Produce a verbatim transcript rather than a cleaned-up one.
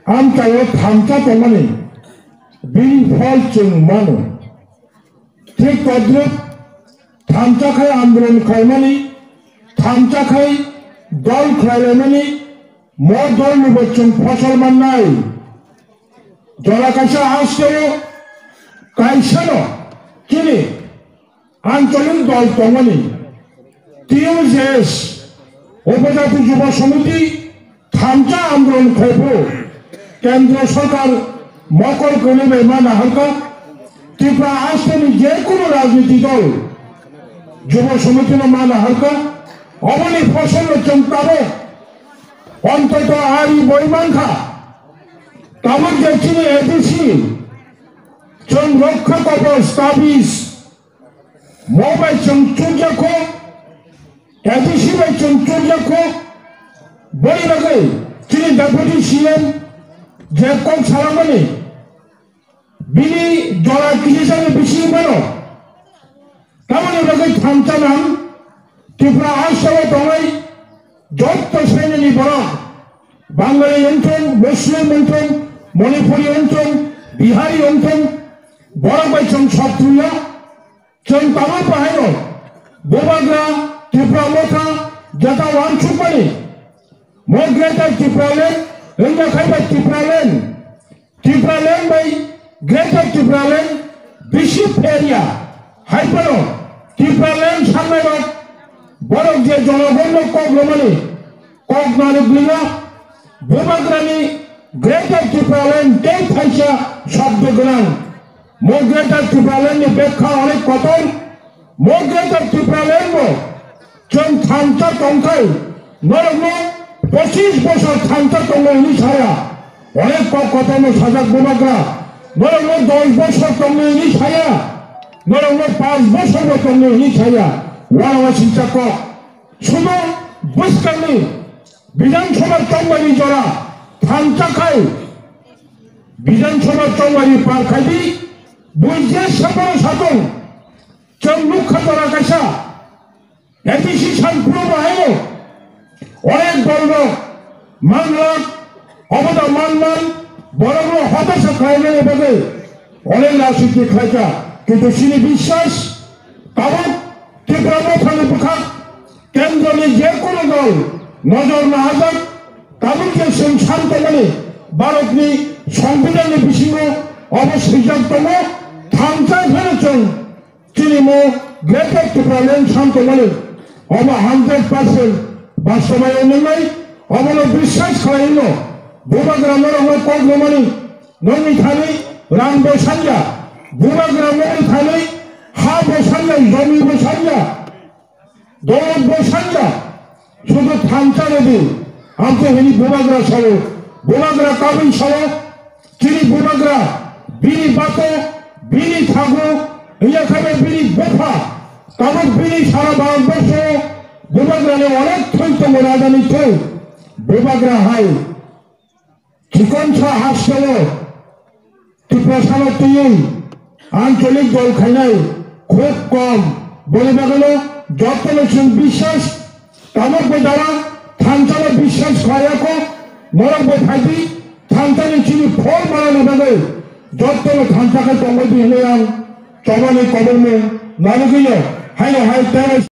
Amchaio thansa tongmani bini phol chwng mano. Thik todrup thansa khai andolon khlaimani, thansa khai dol khlailaimani, mo dolnibo chwng phosol mannai. Jora kaisa hasteo kaisano chini ancholik dol tongmani, T U J S, Upojati Jubo Samiti, thansa andolon khaiphuru Kendro Sorkar mokol kwrwi bai ma naharkha, Tripura hasteni je kunu rajniti dol Jubo Samitino ma naharkha, oboni phosolno chwng tabuk ontoto ari boi mankha, tabuk je chini A D C chwng rokha kobos tabis Mo bai chwng chukjakho, A D C bai chwng chukjakho, boni bagwi chini Deputy C M je kok salamani, bini jora kisisani bisingo mano. Tamoni bagwi thansa nang Tripura hasteo tongnai jotto srenini borok, Bangali wngthung, Muslim wngthung, Manipuri wngthung, Bihari wngthung, borok bai chwng sotruya. Chwng tabuk bahaino Bubagra Tipra Motha jeta wansukmani, mo Greater Tipraland wngya khai bai Tipraland, Tipraland bai Greater Tipraland bisi pherya. Hai phano Tipraland sannairok borok je jonogonno kok romani, kok narwk liya, Bubagrani Greater Tipraland tei thaisa shobdo gwnang. Mo Greater Tipraland ni bekha onek kotor. Mo Greater Tipraland bo chwng thansa tongkhai, norokno pochis bosor thansa tongo hwnwi saya. Onek kok kotorno sajak Bubagra, norokno dos bosor tongo hwnwi saya, norokno panch bosor bo tongo hwnwi saya. Uanama singcha kok. Sudo bwskangni Bidhan Sabha chongmani jora thansa khai, Bidhan Sabha chongmani par khai di, buije saphano satong, chwng nukha jora kaisa, A D C san phuru bo haino, onek dolrok manglak, oboda manman, borokno hotasa khlaimani bagwi onek rajniti khlaikha, kintu chini biswas tabuk Tipra Mothani bwkhak kendroni je kono dol nojor nahajak, tabuk je chwng san tongmani Bharatni Songbidanni bisingo obo swijak tongo, thansa phano chwng chini mo Greater Tipraland san tongmani obo hundred percent bastobayon wngnai, obono biswas khlaino Bubagra norokno kok romani, nokni thani rang bo sanya, Bubagra nokni thani ha bo sanya, jomi bo sanya. Dol bo sanja, sudu thansa redi, amte hini Bubagra sao, Bubagra kabui sao, chini Bubagra, bini bato, bini thagu, iya khabe bini bupha, tabuk bini sara Bharat borsho, Bubagra ni onek thoi tongo, raja ni thoi, Bubagra hai. Chikonsa hasteo Tiprasano twiwi ancholik dol khainai khub kom. Boni bagwino jotono chwng biswas, tabuk bai dara thansano biswas khlaiya kho, norok bai phaidi thansani chini phol manani bagwi jotono thansa khe tongbaidi hwnwi ang chobani kobormung narwgwino haino hai tei